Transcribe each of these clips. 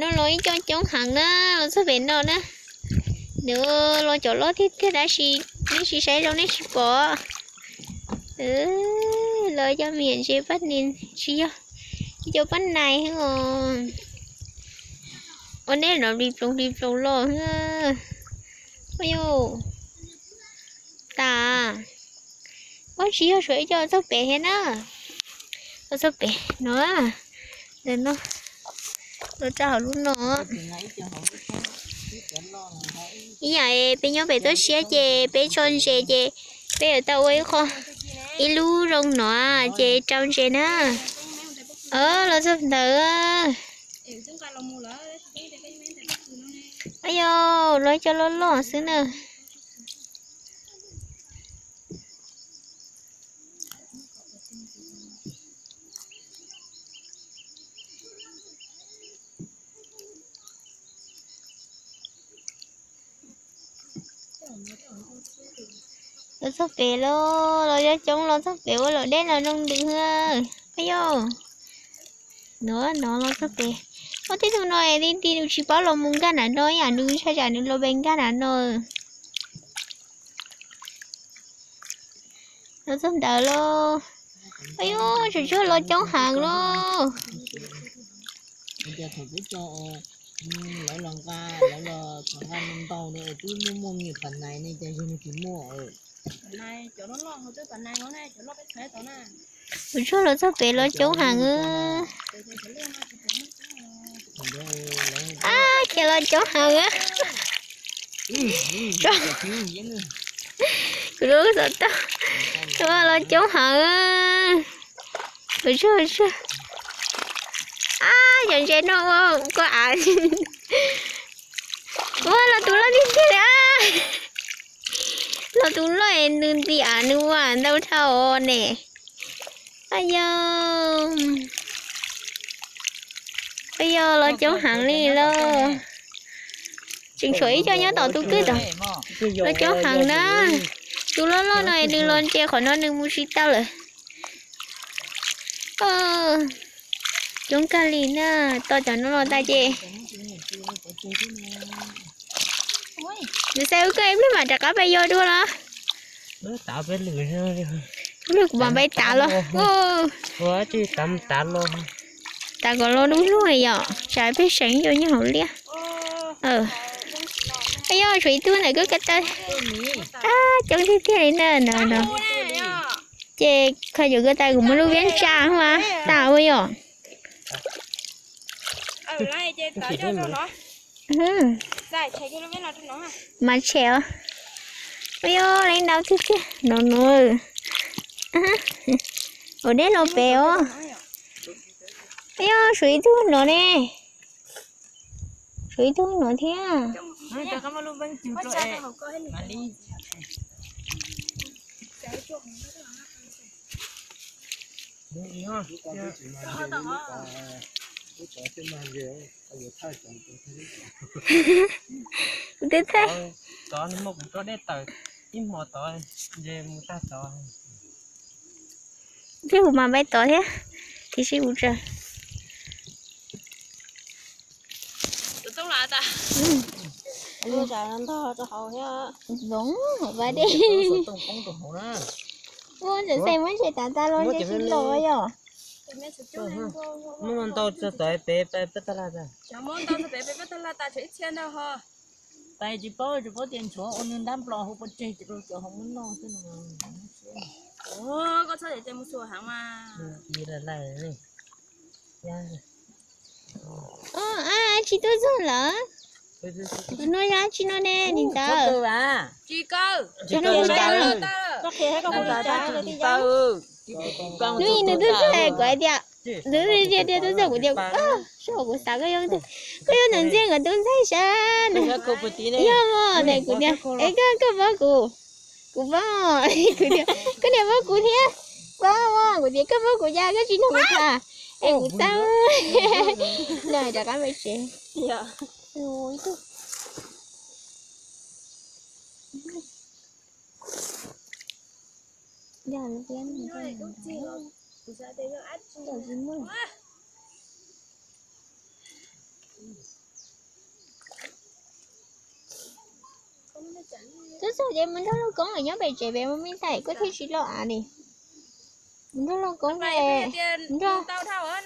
No los ib co coob heev na, los txog pem no na. Nws los cov loj tiag tiag tab sis nej tsis saib zoo nej tsis pom. Los cov me nyuam ntses paj ne tsis yog, ib co paj nais os. Ua nej los plis ploos plis ploos los. Ua yus tas, ua tsis yog suav ib co txog pem thiab na. Los txog pem no, ntawm no, los rau hauv lub no. Ib yam peb nyob pem toj siab ces peb tso ntses ces peb yuav tau ua ib qho, ib lub zoo no ces rau ntses na. Los txog ntawd. Yog los cov loj loj xwb na. Los txog pem los, los cov coob los txog pem ua los deb los zoo ntws. Yog no, no los txog pem. Ua tib tug no es ti ti nws tsis paub los mus nkag nram no, yam nws ntshai tsam nws los pes nkag nram no. Los txog ntawd los, yog tsuas tsuag los coob heev los. Lawv los nqa, lawv los nqa ntau ntau twb muaj muaj me nyuam pas nais ne, cas yog nws tsis muaj. Tsuas tsuag los txog pem los coob heev. Ab, cas los coob heev. Kuv lub xov tooj, los coob heev. Tsuas tsuag, ab, cov ntses no ua koj av. Ua los tus loj tiag tiag li. Los tus loj es nws nti av nws ua ntau dhau ne. Yog, yog los coob heev li lauj. Tseem tshuav ib co nyob tom tus kwj tod, los coob heev na. Tus loj loj no es nws los ntsia qhov no nws mus tsis tau lawm. Coob kawg li na, tos cov no los tas ces nws xa wb koj ib pliag mam rov qab pais yos dua los. Ib pliag kuv mam pais tav los. Tav kom los dub luag yom, tsam peb seem yuav nyob hauv liaj. Yog tshuav ib tug ntawm koj ko taw. Ab, coob tiag tiag li na no no. Ces kho yuav ko taw kuv muab lub viab ntsa mas tas ua yom. Mas tshem os. Ua yog leej ntau tiag tiag no no. Ua deb los pem os. Ua yog tshuav ib tug no ne. Tshuav ib tug no thiab. Kuv twb thaij. Tov muaj kuv tso dej tawm ib hmo tod, nce mus tag tod. Thiab kuv mam pais tod thiab, tiam sis kuv tseem Zoov hauv pas dej. Ua ntxim xav muab ntses tav tas los ntshe tsis los yom. Muab ntau txog tod pem peb tag laj tag. Tais tsis paub, tsis paub tias ntshuav ua nws ntab nplos hauv pov tseg ces rau cov hauv muab noj xwb no. Koj txhob cem mus xua heev mas. Tsis tuaj txog lawm. Tus no yog dab tsi no ne, niam ntawd? Tsis kaw. Hnub ib nws tuaj txog kuv hais tias, nws tias tias tuaj txog kuv tias, seb kuv xav koj yog twg, koj yog tus ntxiag nkawd tus ntxhais sab na. Yog mos, kuv tias es koj, koj paub kuv? Kuv paub. Kuv tias koj niam paub kuv thiab. Paub mos, kuv tias koj paub kuv cas koj tsis nug kuv tham. Es kuv txaj no rov qab pem tsev. Ces mus nrog Lauj Koob nyob pem tsev pem mus me ntxhais kuj thiaj tsis loj av li. Mus nrog Lauj Koob,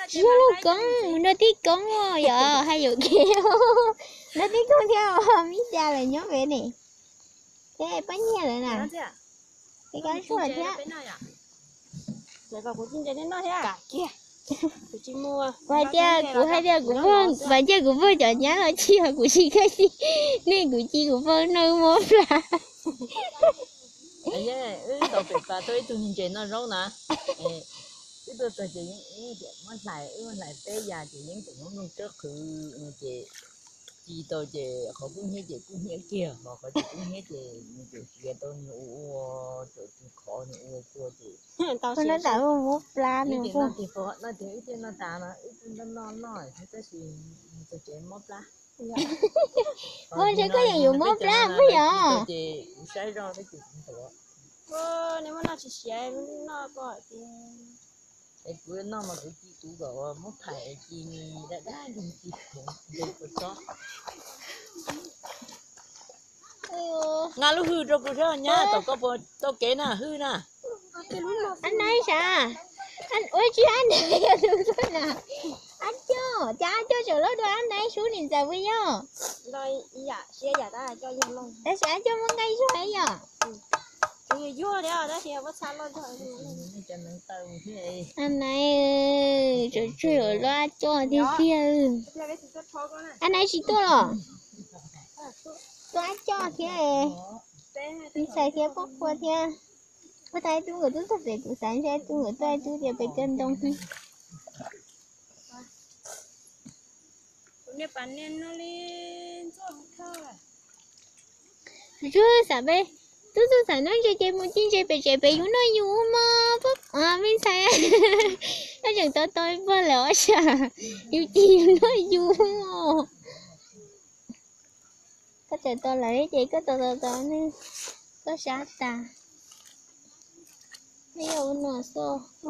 tsis yog Lauj Koob, mus nrog tij Koob yom, hais yuam kev. Nrog tij Koob thiab me ntxhais lawm nyob pem ne. Thiab pab nyiaj lawm na. Peb kab zuaj thiab. Kuv hais tias kuv hais tias kuv, kuv hais tias kuv pog cov nyab los tsis yog kuv tsis kaj siab, nej kuv ci kuv pog noj mob plab. Wb ntaus pem pas tuaj ib tug ntses noj zaub na, wb tuaj txog ces yeej tias muab hlais, wb muab hlais peb yas ces yeej tias muab nplooj tsawb qhwv no ces ci tau ces qhov kub hnyiab ces kub hnyiab kiag, ho qhov tsis kub hnyiab ces nws tseem siav tau nws ua ua, tseem khov nws ua ua ces. Tab sis mob plab nws tias, no tias wb thiaj noj tas no wb kuj noj noj noj tab sis nws txog tsev mob plab. Ua ntshe koj yeej yuav mob plab puas yog? Ces kuv saib zoj tab sis kuv nthuav. Nej muab noj tsis siav, noj ko ces. Es kuv noj mas kuv ci kuv kom muab phais ci dab dab li ci kuv nqi puas tsob. Nqa lub hwj rau kuv saib nyab tom koj puas tau kev na hwj na. Ab naib sav, ua tsis ab naib yog tus tuaj na. Ab coj, cas ab coj tseem loj dua ab naib sub niam ntxawm puas yog? Tab sis ab coj muaj nqaij zog yom. Ab naib, tseem tshuav loj ab coj tiag tiag. Ab naib tsis tuaj los? Tuaj ab coj thiab, ntxhais thiab poj qhua thiab. Ua tau ib tug nkawd twb txog pem kuv xav ntshe ib tug nkawd tuaj ib tug tias pem kawg ntoo. Tsuas xav peb, tub txuj xav noj ntses ces mus ci ntses pem tsev pem yus noj yus mog, me ntxhais. Koj tseem tau tau pog lawm os, yus ci yus noj yus mog. Koj tseem tau lawm ces koj tau tau tau ne, koj sab tas. Peb yog ua no xwb.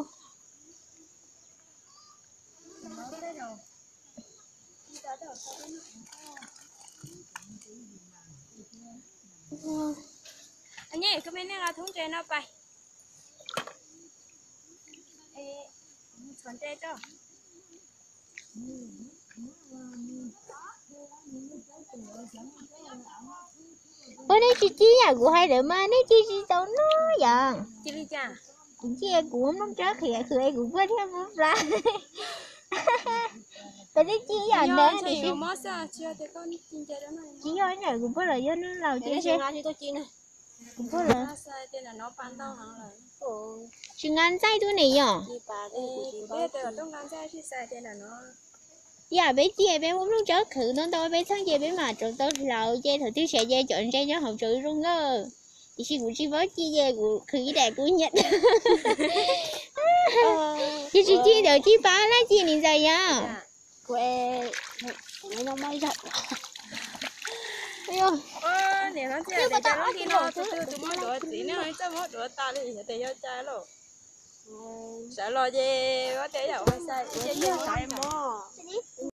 Nyej, koj me nej nqa thoob ntses no pais. Txhos ntses tso. Ua nej tsis ci yam kuv hais lawm mas nej ci tsis tau noj yom. Kuv ci kuv muab nplooj tsawb qhwv qhwv es kuv pog thiaj mob plab. Kuv twb ci yam ntawd tiam sis tsis yog ntawm kuv pog los yog noj laus ces ntshe kuv pog lawm. Tsis nqa ntxaij tub ne yom. Yam peb ci peb muab nplooj tsawb qhwv ntau ntau peb txheej ces peb mam rau tau hlauv ces thaum twg siav ces cov ntses nyob hauv tsev zoo nkauj. Tiam sis kuv tsis paub ci ces kuv qhwv ib daim kuv nyiam. Ces tsis ci ntawd ci pab laj ci niam ntxawm yom. Sawv los ces, ces yog ua sai, ces yog sai mog.